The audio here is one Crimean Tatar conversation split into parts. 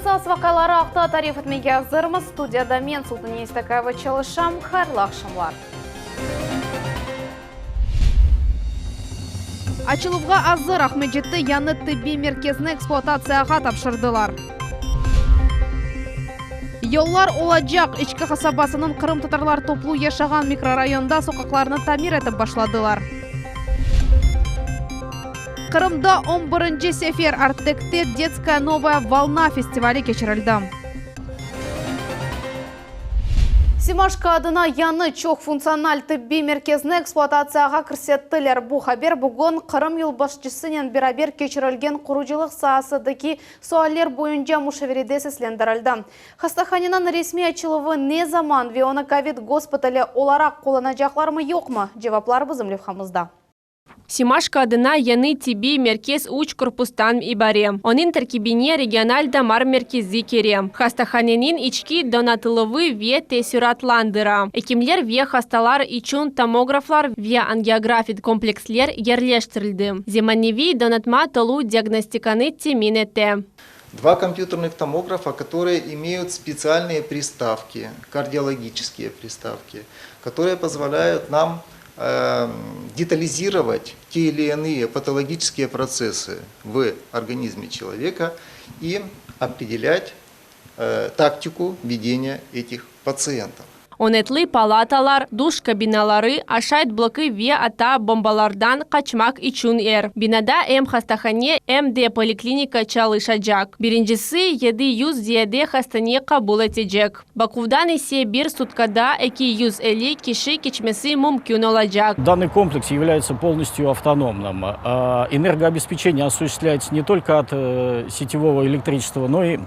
Esas vaqiaları aqta tarif etmege azırmız. Studiyada men, Sultaniye İstakayeva, çalışam. Hayırlı aqşamlar. Açıluvğa azır Aqmescitte yañı tibbiy merkezni ekspluatatsiyağa tapşırdılar. Yollar olacaq, İçki qasabasınıñ qırımtatarlar toplu yaşağan mikrorayonda soqaqlarnı tamir etip başladılar. Qırımda on birinci sefer Artekte Detskaya novaya volna festivali keçirildi. Semaşko adına yañı çoqfuntsional tibbiy merkezni ekspluatatsiyağa kirsettiler. Bu haber bugün Qırım yolbaşçısınen beraber keçirilgen qurucılıq saasıdaki sualler boyunca muşaverede seslendirildi. Hastahaneniñ resmiy açıluvı ne zaman ve onı kovid gospitali olaraq qullanacaqlarmı-yoqmı, cevaplar bizim levhamızda. Semaşko adına yañı tibbiy merkez üç korpustan ibare. Onıñ terkibine regional damar merkezi kire. Hastahaneniñ içki donatıluvı ve tesüratlandıra. Ekimler ve hastalar içün tomograflar ve angiografik kompleksler yerleştirildi. Zemaneviy donatma tolu diagnostikanı temin ete. Dva kompyuterных tomografa, которые имеют специальные приставки, кардиологические приставки, которые позволяют нам детализировать те или иные патологические процессы в организме человека и определять тактику ведения этих пациентов. Onetli palatalar, duş kabinaları, aşayt blokı ve atta bombalardan qaçmaq içün yer. Binada em hastahane, em de poliklinika çalışacaq. Birincisi 700 ziyade hastani qabul etecek. Baquvdan ise bir sutkada 250 kişi keçmesi mümkün olacaq. Данный комплекс является полностью автономным. Энергообеспечение осуществляется не только от сетевого электричества, но и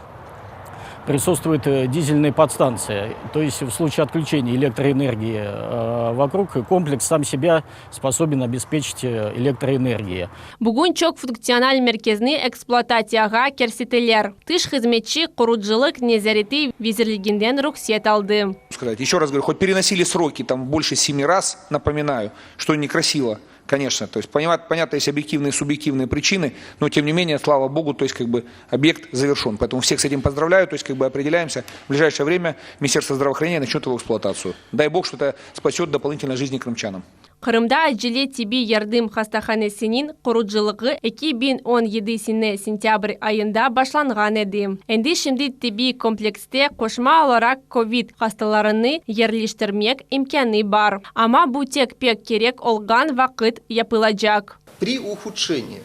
присутствует дизельная подстанция. То есть в случае отключения электроэнергии вокруг комплекс сам себя способен обеспечить электроэнергией. Bugün çoq funktsional merkezni ekspluatatsiyağa kirsettiler. Tış hızmetçi qurucılıq nezareti vizirliginden ruhset aldı. Сказать, еще раз говорю, хоть переносили сроки там больше семи раз, напоминаю, что некрасиво, конечно. То есть, понятно, есть объективные и субъективные причины, но тем не менее, слава богу, то есть, как бы, объект завершен. Поэтому всех с этим поздравляю, то есть, как бы, определяемся. В ближайшее время Министерство здравоохранения начнет его эксплуатацию. Дай бог, что это спасет дополнительно жизни крымчанам. Qırımda acele tibbiy yardım hastahanesiniñ qurucılığı 2017 sene sentâbr ayında başlanğan edi. Endi şimdi tibbiy komplekste qoşma olaraq kovid hastalarını yerleştirmek imkânı bar. Amma bu tek pek kerek olğan vaqıt yapılacaq. При ухудшении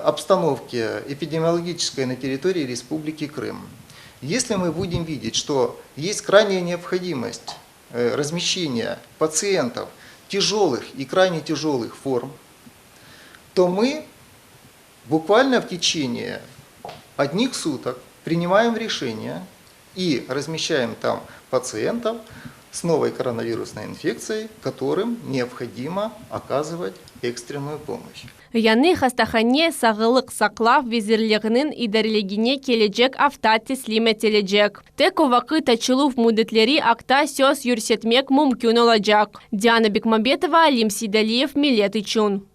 обстановки эпидемиологической на территории Республики Крым, если мы будем видеть, что есть крайняя необходимость размещения пациентов тяжелых и крайне тяжелых форм, то мы буквально в течение одних суток принимаем решение и размещаем там пациентов с новой коронавирусной инфекцией, которым необходимо оказывать экстренную помощь. Yañı hastahane Sağlıq saqlav vezirliginiñ idareligine kelecek afta teslim etilecek. Tek o vaqıt açıluv müddetleri aqta söz yürsetmek mümkün olacaq. Diana Bekmambetova, Alim Seydaliyev, Millet içün.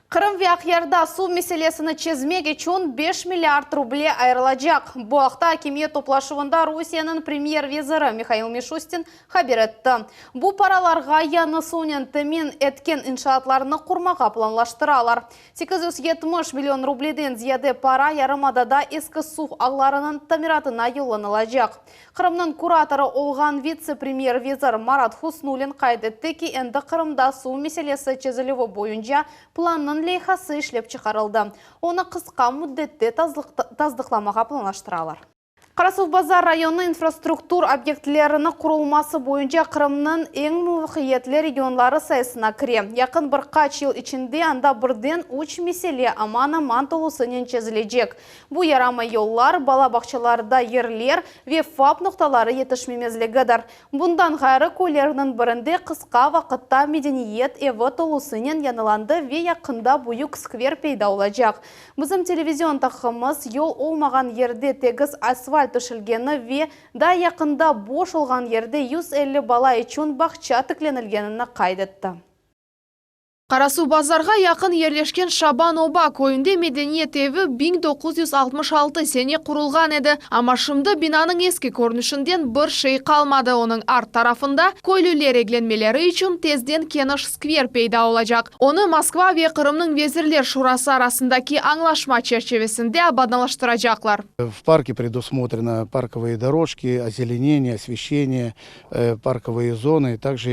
Qırım ve Aqyarda suv meselesini çezmek içün 5 milliard ruble ayırılacaq. Bu aqta akimiyet toplaşuvında Rusiyeniñ premyer-veziri Mihail Mişustin haber etti. Bu paralarğa yañı suvnen temin etken inşaatlarnı qurmağa planlaştıralar. 870 million rubleden ziyade para yarımadada eski suv ağlarınıñ tamiratına yollanılacaq. Qırımnıñ kuratorı olğan vitse-premyer-vezir Marat Husnullin qayd etti ki, endi Qırımda suv meselesi çezilüvi boyunca plannıñ leyhası işlep çıqarıldı. Onı qısqa müddette tasdıqlamağa planlaştıralar. Qarasuvbazar rayonı infrastruktur obyektlerini qurulması boyunca Qırımnıñ eñ muvafaqiyetli regionları sayısına kire. Yaqın bir qaç yıl içinde anda birden üç mesele aman-aman tolusınen çezilecek. Bu yaramay yollar, bala bağçalarda yerler ve FAP noqtaları yetişmemezligidir. Bundan ğayrı, köylerniñ birinde qısqa vaqıtta medeniyet evi tolusınen yañılandı ve yaqında büyük skver peyda olacaq. Bizim televizion taqımımız yol olmağan yerde tegiz asfalt töşelgeni ve daa yaqında boş olğan yerde 150 bala içün bağça tiklenilgenini qayd etti. Qarasuvbazarğa yaqın yerleşken Şaban Oba köyünde medeniyet evi 1966 sene qurulğan edi. Amma şimdi binanıñ eski körünişinden bir şey qalmadı. Onıñ art tarafında köylüler eglenmeleri içün tezden keniş skver peyda olacaq. Onı Moskva ve Qırımnıñ Vezirler Şurası arasındaki añlaşma çerçevesinde abadanlaştıracaqlar. В парке предусмотрено парковые дорожки, озеленение, освещение, парковые зоны, также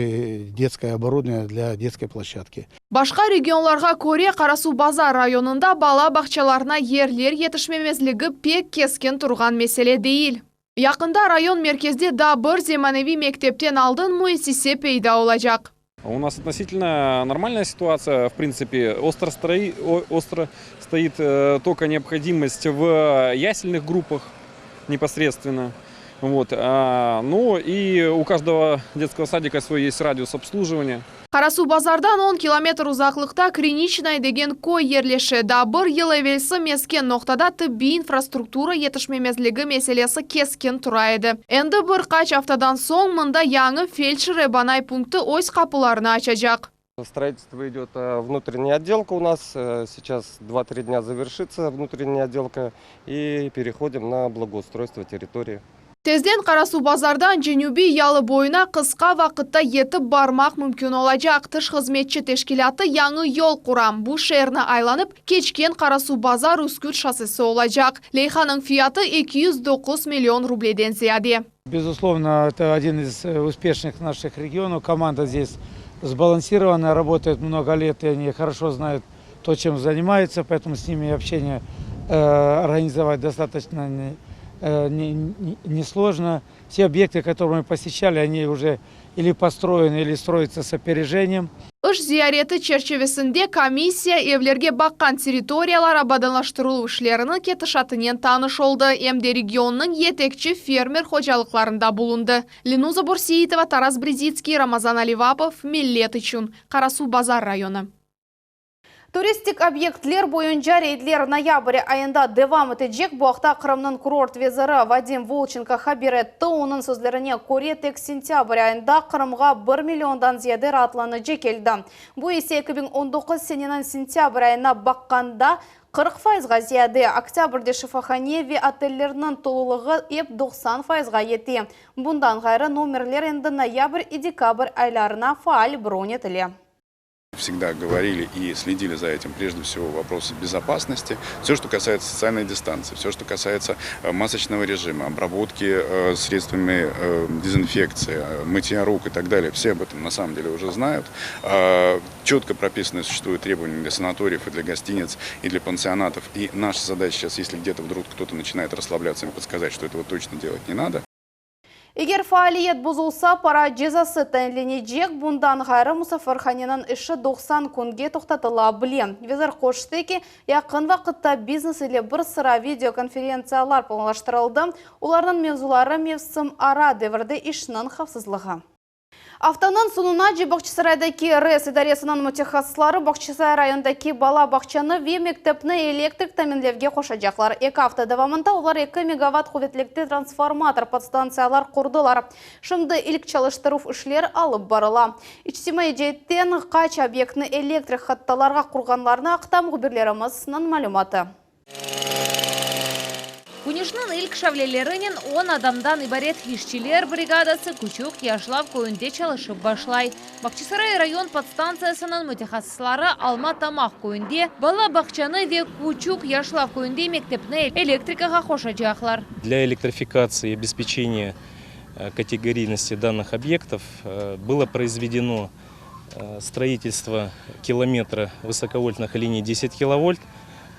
детское оборудование для детской площадки. Başqa regionlarğa köre Qarasuvbazar rayonında bala bağçalarına yerler yetişmemezligi pek keskin turğan mesele değil. Yaqında rayon merkezde daa bir zemaneviy mektepten aldın müessise peyda olacaq. У нас относительно нормальная ситуация, в принципе, остро, строи, остро стоит только необходимость в ясельных группах непосредственно. Вот. А, ну и у каждого детского садика свой есть радиус обслуживания. Qarasuvbazardan 10 kilometr uzaqlıqta Kriniçnoye degen köy yerleşe. Daa bir yıl evelsi mesken noqtada tıbbiy infrastruktura yetişmemezligi meselesi keskin tura edi. Endi bir qaç aftadan soñ mında yañı feldşer-ebanay punktı öz qapılarını açacaq. Строительство идет, внутренняя отделка у нас. Сейчас 2-3 дня завершится внутренняя отделка и переходим на благоустройство территории. Tezden Qarasuvbazardan cenübiy yalı boyuna qısqa vaqıtta yetip barmaq mümkün olacaq. Tış hızmetçi teşkilâtı yañı yol qura. Bu şeerni aylanıp keçken Qarasuvbazar Üsküt şossesi olacaq. Leyhanıñ fiyatı 209 million rubleden ziyade. Безусловно, это один из успешных наших регионов. Команда здесь сбалансированная, работает много лет, и они хорошо знают то, чем занимаются, поэтому с ними общение организовать достаточно несложно. Все объекты, которые мы посещали, они уже или построены, или строятся с опережением. İş ziyareti çerçivesinde komissiya evlerge baqqan territoriyalar abadanlaştıruv işleriniñ ketişatınen tanış oldı. Em de regionnıñ yetekçi fermer hocalıqlarında bulundı. Lenuza Borseitova, Taras Brezitskiy, Ramazan Alivapov, Millet içün. Qarasuvbazar rayonı. Turistik obyektler boyunca reydler noyabr ayında devam etecek. Bu aqta Qırımnıñ kurort veziri Vadim Volçenko haber etti. Onıñ sözlerine köre tek sentâbr ayında Qırımğa 1 milliondan ziyade raatlanıcı keldi. Bu ise 2019 seneniñ sentâbr ayına baqqanda 40 fayızğa ziyade. Oktâbrde şifahane ve otellerniñ tolulığı ep 90 fayızğa yete. Bundan ğayrı nomerler endi noyabr ve dekabr aylarına faal bron etile. Всегда говорили и следили за этим, прежде всего, вопросы безопасности. Все, что касается социальной дистанции, все, что касается масочного режима, обработки средствами дезинфекции, мытья рук и так далее, все об этом на самом деле уже знают. Четко прописаны существуют требования для санаториев и для гостиниц, и для пансионатов. И наша задача сейчас, если где-то вдруг кто-то начинает расслабляться, им подсказать, что этого точно делать не надо. Eger faaliyet bozulsa, para cezası tayinlenecek. Bundan ğayrı musafirhaneniñ işi 90 künge toqtatıla bile. Vezir qoştı ki, yaqın vaqıtta biznes ile bir sıra videokonferentsiyalar planlaştırıldı. Olarnıñ mevzuları mevsim ara devirde işniñ havfsızlığı. Aftanıñ soñunace Bağçasaraydaki RES idaresiniñ mütehassısları Bağçasaray rayonındaki bala bağçanı ve mektepni elektrik teminlevge qoşacaqlar. Eki afta devamında olar 2 megavat quvetlikte transformator podstantsiyalar qurdılar. Şimdi ilk çalıştıruv işler alıp barıla. İçtimaiy ceetten qaç obyektni elektrik hattalarğa qurğanlarını aqta mühbirlerimizniñ malümatı. Küneşniñ ilk şavlelerinen 10 adamdan ibaret işçiler brigadası Küçük Yaşlav köyünde çalışıp başlay. Bağçasaray rayon podstantsiyasınıñ mütehassısları Alma Tamaq köyünde bala bağçanı ve Küçük Yaşlav köyünde mektepni elektrikağa qoşacaqlar. Для электрификации и обеспечения категорийности данных объектов было произведено строительство километра высоковольтных линий 10 киловольт.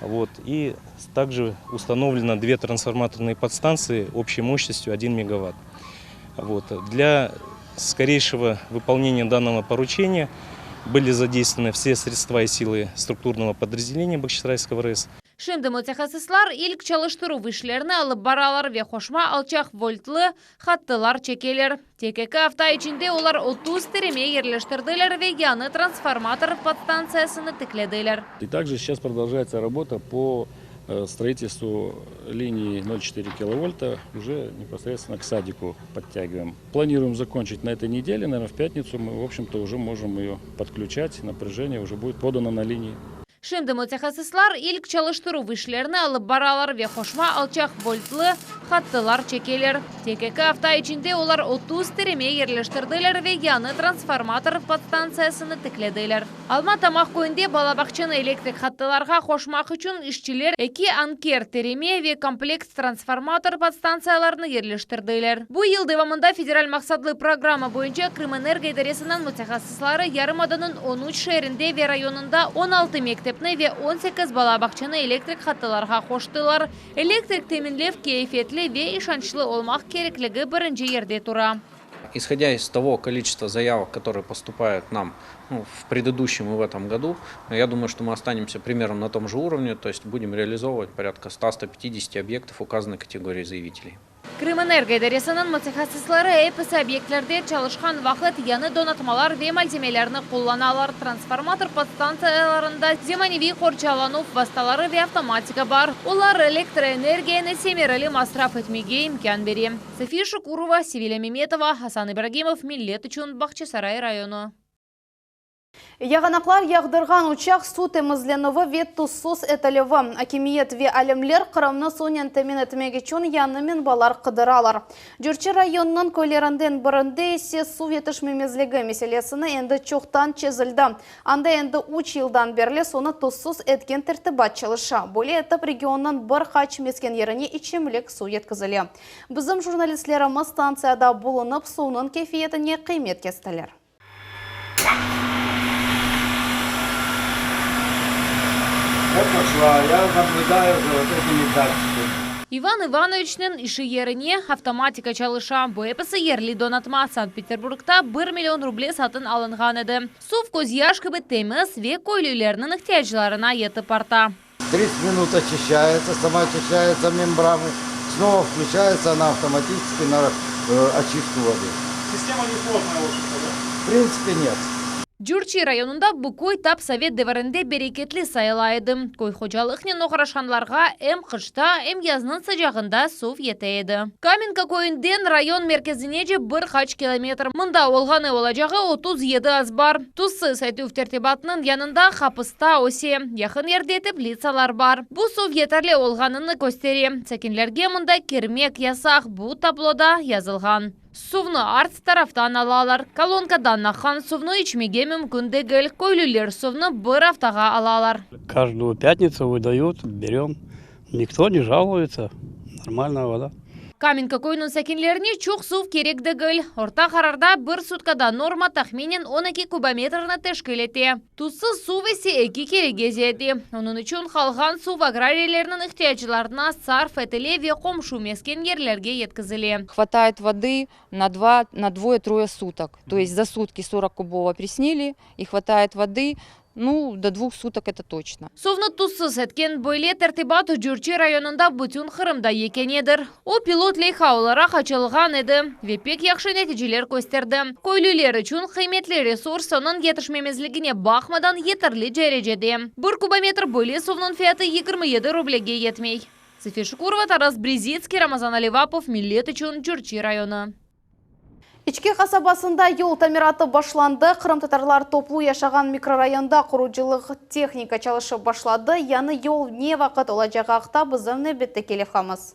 Вот, и также установлено две трансформаторные подстанции общей мощностью 1 мегаватт. Вот. Для скорейшего выполнения данного поручения были задействованы все средства и силы структурного подразделения Бахчисарайского РЭС. Şimdi mütehassıslar ilk çalıştıruv işlerini alıp baralar ve qoşma alçaq voltlı hattılar çekeler. Tek eki afta içinde olar 30 tireme yerleştirdiler ve yañı transformator podstantsiyasını tiklediler. И также сейчас продолжается работа по. Строительству линии 0,4 киловольта уже непосредственно к садику подтягиваем. Планируем закончить на этой неделе, наверное, в пятницу мы, в общем-то, уже можем ее подключать, напряжение уже будет подано на линии. Şimdi mütehassıslar ilk çalıştıruv işlerini alıp baralar ve qoşma alçaq voltlı hattılar çekeler. Tek eki afta içinde olar 30 tireme yerleştirdiler ve yañı transformator podstantsiyasını tiklediler. Alma Tamaq köyünde bala bağçanı elektrik hattılarğa qoşmaq içün işçiler eki anker tireme ve kompleks transformator podstantsiyalarını yerleştirdiler. Bu yıl devamında federal maqsatlı programma boyunca Krımenergo idaresiniñ mütehassısları yarımadanıñ on üç şeerinde ve rayonında 16 mektepni ve 18 bala bağçanı elektrik hattılarğa qoştılar. Elektrik teminlev keyfiyetli ve işançlı olmaq kerekligi birinci yerde tura. Исходя из того количества заявок, которые поступают нам ну, в предыдущем и в этом году, я думаю, что мы останемся примерно на том же уровне, то есть будем реализовывать порядка 100-150 объектов указанной категории заявителей. Krımenergo idaresiniñ mütehassısları episi obyektlerde çalışqan vaqıt yañı donatmalar ve malzemelerni qullanalar. Transformator podstantsiyalarında zemaneviy qorçalanuv vastaları ve avtomatika bar. Olar elektroenergiyanı semereli masraf etmege imkân bere. Safiye Şukurova, Sevilâ Memetova, Asan İbragimov, Millet içün, Bağçasaray rayonı. Yağanaqlar yağdırğan uçaq suv temizlenüvi ve tuzsuz etilüvi. Akimiyet ve alimler Qırımnı suvnen temin etmek içün yañı menbalar qıdıralar. Curçı rayonınıñ köylerinden birinde ise suv yetişmemezligi meselesini endi çoqtan çezildi. Anda endi üç yıldan berli suvnı tuzsuz etken tertibat çalışa. Böyle etip regionnıñ bir qaç mesken yerine içimlik suv yetkizile. Bizim jurnalistlerimiz stantsiyada bulunıp, suvnıñ keyfiyetine qıymet kestiler. Я пошла, я наблюдаю за вот этими датчиками. İvan İvanoviçniñ işi yerine avtomatika çalışa. Bu episi yerli donatma, Sankt-Peterburgda bir million ruble satın alınğan edi. Suv közyaş kibi temiz ve köylülerniñ ihtiyaclarına yetip arta. 30 минут очищается, сама очищается мембраны, снова включается она автоматически на очистку воды. Система не сложная, в общем-то, да? В принципе, нет. Curçı rayonında bu köy tap sovet devirinde bereketli sayıla edi. Köy hocalıqnen oğraşqanlarğa em qışta, em yaznıñ sıcağında suv yete edi. Kamenka köyünden rayon merkezinece bir qaç kilometr. Mında olğanı olacağı 37 azbar. Tuzsuz etüv tertibatınıñ yanında qapısta öse. Yaqın yerde teplitsalar bar. Bu suv yeterli olğanını köstere. Sakinlerge mında kirmek yasaq, bu tabloda yazılğan. Suvnı art taraftan alalar. Kolonkadan aqqan suvnı içmege mümkün degil. Köylüler suvnı bir aftağa alalar. Каждую пятницу выдают, берем. Никто не жалуется. Нормальная вода. Kamenka köyüniñ sakinlerine çoq suv kerek degil. Orta qararda bir sutkada norma tahminen 12 kubometrni teşkil ete. Tuzsuz suv ise eki kerege ziyade. Onıñ içün qalğan suv agrariylerniñ ihtiyaclarına sarf etile ve qomşu mesken yerlerge yetkizile. Хватает воды на два, на двое-трое суток. То есть за сутки 40 кубов опреснили, и хватает воды, ну, до двух суток это точно. Suvnı tuzsuz etken böyle tertibat Curçı rayonında bütün Qırımda yekânedir. O pilot leyha olaraq açılğan edi ve pek yahşı neticeler kösterdi. Köylüler içün qıymetli resurs onıñ yetişmemezligine baqmadan yeterli derecede. Bir kubometr böyle suvnıñ fiyatı 27 rublege yetmey. Safiye Şukurova, Taras Brezitskiy, Ramazan Alivapov, Millet içün Curçı rayonı. İçki qasabasında yol tamiratı başlandı. Qırımtatarlar toplu yaşağan mikrorayonda qurucılıq tehnika çalışıp başladı. Yañı yol ne vaqıt olacağı aqta bizim nevbetteki levhamız.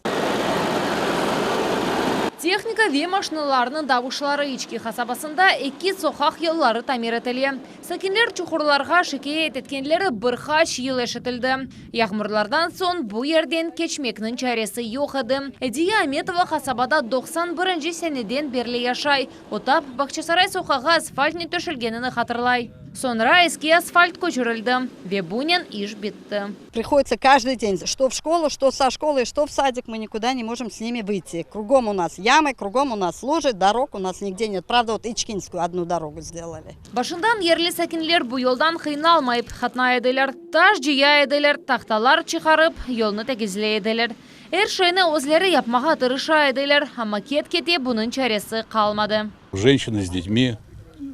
Tehnika ve maşinalarnıñ davuşları İçki qasabasında eki soqaq yolları tamir etile. Sakinler çuqurlarğa şikâyet etkenleri bir qaç yıl eşitildi. Yağmurlardan soñ bu yerden keçmekniñ çaresi yoq edi. Ediye Ametova qasabada 91 seneden berli yaşay. O tap Bağçasaray soqağı asfaltnen töşelgenini hatırlay. Soñra eski asfalt köçürildi ve bunen iş bitti. Приходится каждый день, что в школу, что со школы, что в садик, мы никуда не можем с ними выйти. Кругом у нас ямы, кругом у нас лужи, дорог у нас нигде нет. Правда, вот Ичкинскую одну дорогу сделали. Başından yerli sakinler bu yoldan qıynalmayıp qatnay ediler. Taş cıya ediler, tahtalar çıqarıp, yolnı tegizley ediler. Er şeyni özleri yapmağa tırışa ediler, amma ket-kete bunıñ çaresi qalmadı. Женщины с детьми,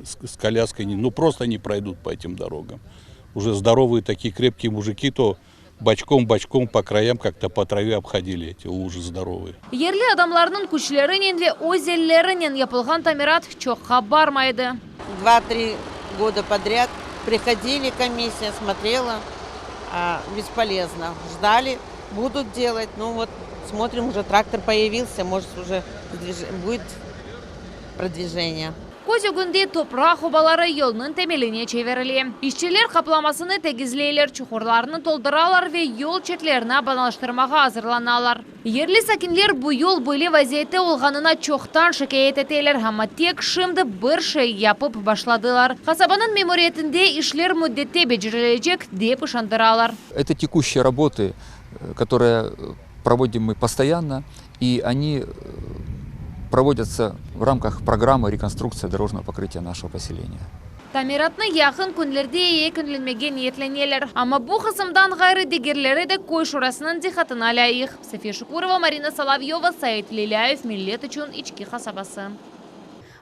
с, с коляской, ну просто не пройдут по этим дорогам. Уже здоровые такие крепкие мужики, то буквально. Бочком-бочком по краям как-то по траве обходили эти лужи здоровые. Yerli adamlarnıñ küçlerinen ve öz ellerinen yapılğan tamirat çoqqa barmay edi. Два-три года подряд приходили, комиссия смотрела, а, бесполезно. Ждали, будут делать. Ну вот, смотрим, уже трактор появился, может уже будет продвижение. Köz ögünde topraq obaları yolnıñ temeline çevirile. İşçiler qaplamasını tegizleyler, çuqurlarnı toldıralar ve yol çetlerini abadanlaştırmağa azırlanalar. Yerli sakinler bu yol böyle vaziyette olğanına çoqtan şikâyet eteler, amma tek şimdi bir şey yapıp başladılar. Qasabanıñ memuriyetinde işler müddette becerilecek, dep işandıralar. Это текущие работы, которые проводим мы постоянно, и они проводятся в рамках программы реконструкции дорожного покрытия нашего поселения. Tamiratnı yaqın künlerde yekünlemege niyetleneler. Amma bu qısımdan ğayrı digerleri de köy şurasınıñ diqqatına lâyıq. Safiye Şukurova, Marina Solovyova, Said Lilâyev, Millet içün İçki qasabası.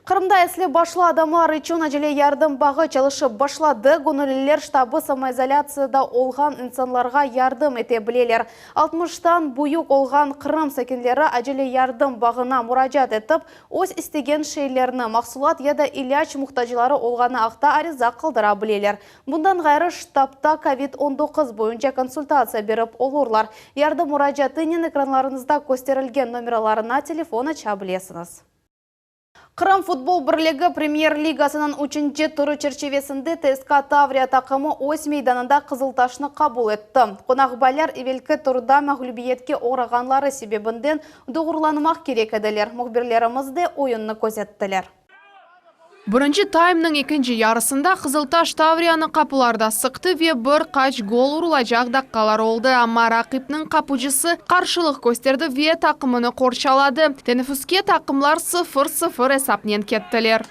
Qırımda esli başlı adamlar içün acele yardım bağı çalışıp başladı. Göñülliler ştabı samoizolâtsiyada olğan insanlarğa yardım ete bileler. Altmıştan büyük olğan Qırım sakinleri acele yardım bağına muracaat etip, öz istegen şeylerini, mahsulat ya da ilâc muhtacları olğanı aqta ariza qaldıra bileler. Bundan ğayrı, ştabta kovid 19 boyunca konsultatsiya berip olurlar. Yardım muracaatınen ekranlarıñızda kösterilgen nomeralarına telefon aça bilesiñiz. Qırım futbol birligi Premyer ligasınıñ üçünci turı çerçivesinde TSK Tavriya taqımı öz meydanında Qızıltaşnı qabul etti. Qonaqbaylar evelki turda mağlübiyetke oğrağanları sebebinden doğrulanmaq kerek ediler. Mühbirlerimiz de oyunnı közettiler. Birinci taymnıñ ekinci yarısında Qızıltaş Tavriyanı qapılarda sıqtı ve bir qaç gol urulacaq daqqalar oldı, amma raqipniñ qapucısı qarşılıq kösterdi ve taqımını qorçaladı. Teneffüske taqımlar sıfır, sıfır esapnen kettiler.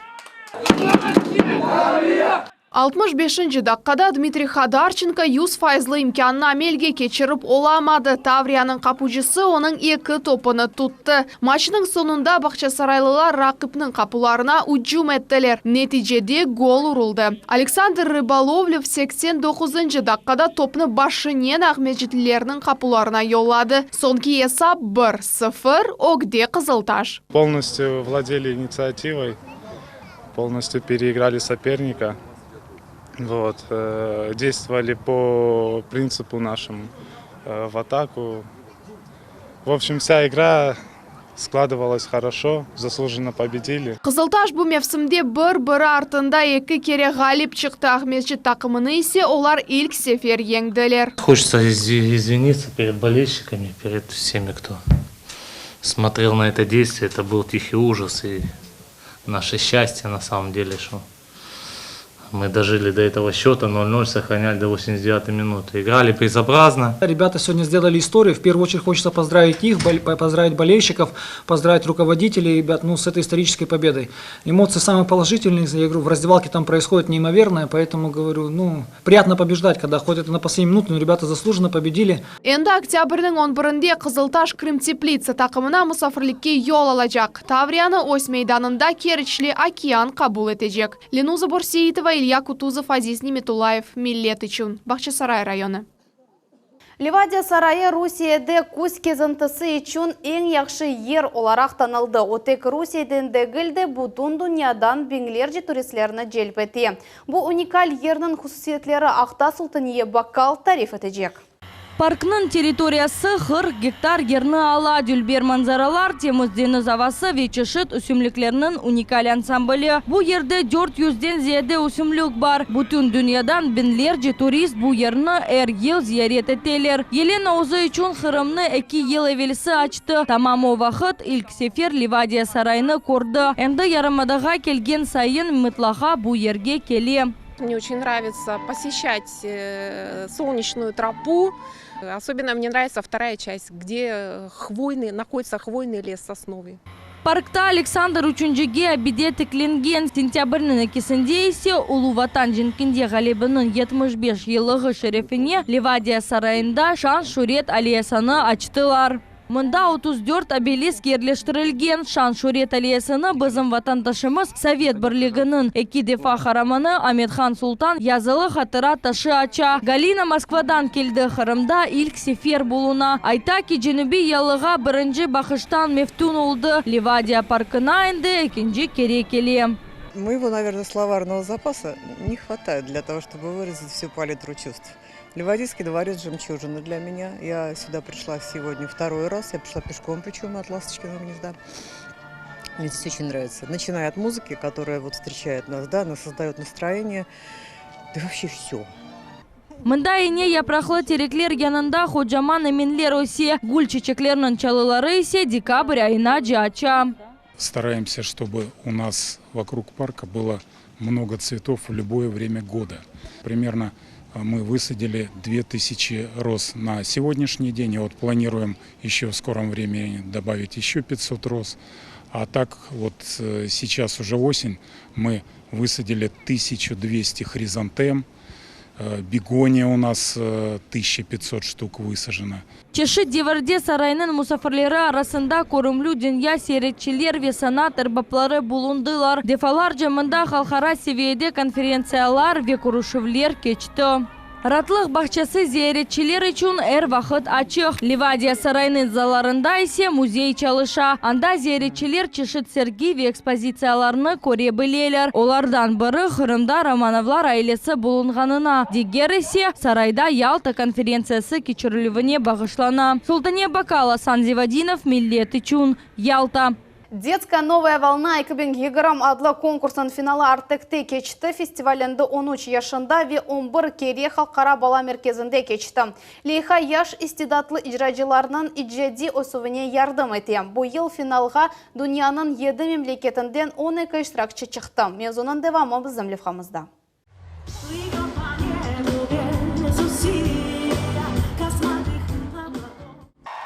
65-nci daqqada Dmitriy Hodarçenko yüz fayızlı imkânnı amelge keçirip olamadı, Tavriyanıñ qapucısı onıñ eki topunı tuttı. Maçnıñ soñunda bağçasaraylılar raqipniñ qapularına ücüm ettiler, neticede gol uruldı. Aleksandr Rıbolovlev 89-ncı daqqada topnı başınen aqmescitlilerniñ qapularına yolladı. Soñki esap, bir, sıfır, ögde Qızıltaş. Полностью владели инициативой, полностью переиграли соперника. Вот, э, действовали по принципу нашему э, в атаку. В общем, вся игра складывалась хорошо, заслуженно победили. Qızıltaş bu mevsimde bir-biri artında eki kere ğalip çıqtı, Aqmescit taqımını ise olar ilk sefer yeñdiler. Хочется извиниться перед болельщиками, перед всеми, кто смотрел на это действие. Это был тихий ужас и наше счастье на самом деле, что мы дожили до этого счета 0-0, сохраняли до 89 минуты. Играли безобразно. Ребята сегодня сделали историю. В первую очередь хочется поздравить их, поздравить болельщиков, поздравить руководителей, ребят, ну, с этой исторической победой. Эмоции самые положительные, я говорю, в раздевалке там происходит неимоверное, поэтому говорю, ну, приятно побеждать, когда хоть это на последнюю минуту, но ребята заслуженно победили. Endi oktâbrniñ 11-nde Qızıltaş Krımteplitsa taqımına musafirlikke yol alacaq. Tavriyanı öz meydanında Keriçli Okean qabul etecek. Lenuza Borseitova, İlya Kutuzov, Aziz Nimetullayev, Millet içün, Bağçasaray rayonı. Livadiya sarayı Rusiyede küz kezintisi içün eñ yahşı yer olaraq tanıldı. O tek Rusiyeden degil de, bütün dünyadan biñlerce turistlerni celp ete. Bu unikal yerniñ hususiyetleri aqta Sultaniye Bakkal tarif etecek. Parknıñ territoriyası 40 gektar yerni ala, dülber manzaralar, temiz deñiz avası ve çeşit ösümliklerniñ unikal ansambli. Bu yerde 400-den ziyade ösümlik bar. Bütün dünyadan biñlerce turist bu yerni er yıl ziyaret eteler. Yelena özü içün Qırımnı eki yıl evelsi açtı. Tamam o vaqıt ilk sefer Livadiya sarayını kördi. Endi yarımadağa kelgen sayın mıtlaqa bu yerge kele. Мне очень нравится посещать э, солнечную тропу. Особенно мне нравится вторая часть, где хвойный, находится хвойный лес сосновый. Parkta Aleksandr Üçüncige abide tiklengen. Sentâbrniñ ekisinde ise Ulu Vatan cenkinde ğalebeniñ 75 yıllığı şerefine Livadiya sarayında Şan-şüret alleyasını açtılar. Mında 34 obelisk yerleştirilgen. Şan-şüret alleyasını bizim vatandaşımız, Sovet Birliginiñ eki defa Qaramanı Amet-Han Sultan yazılı hatıra taşı aça. Galina Moskvadan keldi, Qırımda ilk sefer buluna. Ayta ki, Cenübiy yalığa birinci baqıştan meftun oldı. Livadiya parkına endi ekinci kere kele. Моего, наверное, словарного запаса не хватает для того, чтобы выразить всю палитру чувств. Ливадийский дворец жемчужина для меня. Я сюда пришла сегодня второй раз. Я пришла пешком, причем от Ласточкиного гнезда. Мне здесь очень нравится. Начиная от музыки, которая вот встречает нас, да, она создает настроение. Да вообще все. Mında ine yapraqlı terekler yanında qocaman emenler öse, gül çeçeklerniñ çalıları ise dekabr ayınace aça. Стараемся, чтобы у нас вокруг парка было много цветов в любое время года. Примерно мы высадили 2000 роз на сегодняшний день. И вот планируем еще в скором времени добавить еще 500 роз. А так вот сейчас уже осень, мы высадили 1200 хризантем. Бегония у нас 1500 штук высажена. Çeşit devirde saraynıñ musafirleri arasında körümli dünya siyasetçiler ve sanat erbapları bulundılar. Defalarca mında halqara seviyede konferentsiyalar ve körüşüvler keçti. Raatlıq bağçası ziyaretçiler içün er vaqıt açıq. Livadiya sarayınıñ zallarında ise müzey çalışa. Anda ziyaretçiler çeşit sergi ve ekspozitsiyalarnı köre bileler. Olardan biri Qırımda Romanovlar ailesi bulunğanına, diger ise sarayda Yalta konferentsiyası keçirilüvine bağışlana. Sultaniye Bakal, Asan Zivadinov, Millet içün, Yalta. Детская новая волна 2020 adlı konkursınıñ finalı Artekte keçti. Festival endi 13 yaşında ve 11 kere Halqara bala merkezinde keçti. Leyha yaş istidatlı icracılarnıñ icadiy ösüvine yardım ete. Bu yıl finalğa dünyanıñ 7 memleketinden 12 iştirakçi çıqtı. Mevzunıñ devamı bizim levhamızda.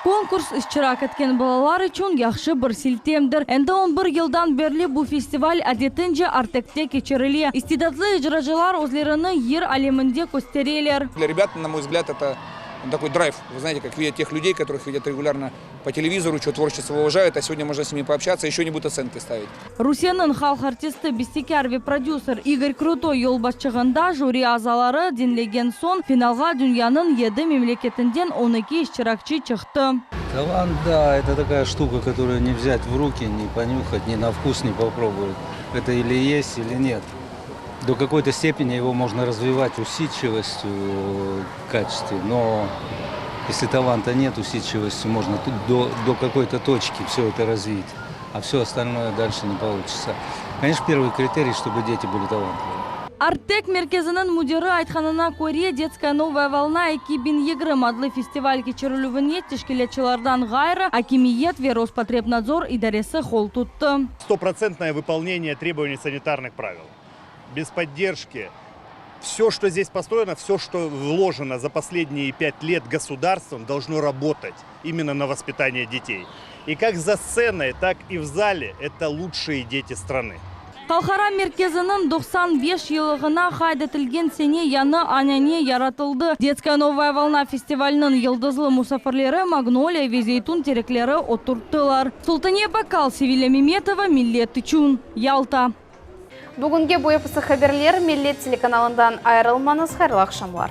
Konkurs iştirak etken balalar içün yahşı bir siltemdir. Endi 11 yıldan berli bu festival adetince Artekte keçirile. İstidatlı icracılar özlerini yır aleminde köstereler. Для ребят, на мой взгляд, это такой драйв. Вы знаете, как видят тех людей, которых видят регулярно по телевизору, чье творчество уважают, а сегодня можно с ними пообщаться, еще не будут оценки ставить. Rusiyeniñ halq artisti, bestekâr ve prodüser İgor Krutoy yolbaşçılığında jüri azaları diñlegen soñ finalğa dünyanıñ 7 memleketinden 12 iştirakçi çıqtı. Талант, да, это такая штука, которую не взять в руки, не понюхать, ни на вкус не попробовать. Это или есть, или нет. До какой-то степени его можно развивать усидчивостью в качестве, но если таланта нет, усидчивостью можно тут до, до какой-то точки все это развить, а все остальное дальше не получится. Конечно, первый критерий, чтобы дети были талантливы. Artek merkeziniñ müdiri aytqanına köre, Детская новая волна 2020 adlı festival keçirilüvine teşkilâtçılardan ğayrı akimiyet ve Rospotrebnadzor idaresi qol tuttı. Стопроцентное выполнение требований санитарных правил. Без поддержки. Все, что здесь построено, все, что вложено за последние пять лет государством, должно работать именно на воспитание детей. И как за сценой, так и в зале это лучшие дети страны. Halqara merkeziniñ 95 yıllığına qayd etilgen sene yañı anane yaratıldı. Детская новая волна festivaliniñ yıldızlı musafirleri magnoliya ve zeytun terekleri oturttılar. Sultaniye Bakal, Sevilya Memetova, Millet içün, Yalta. Bugünge bu episi haberler Millet telekanalından ayırılmañız hayırlı aqşamlar.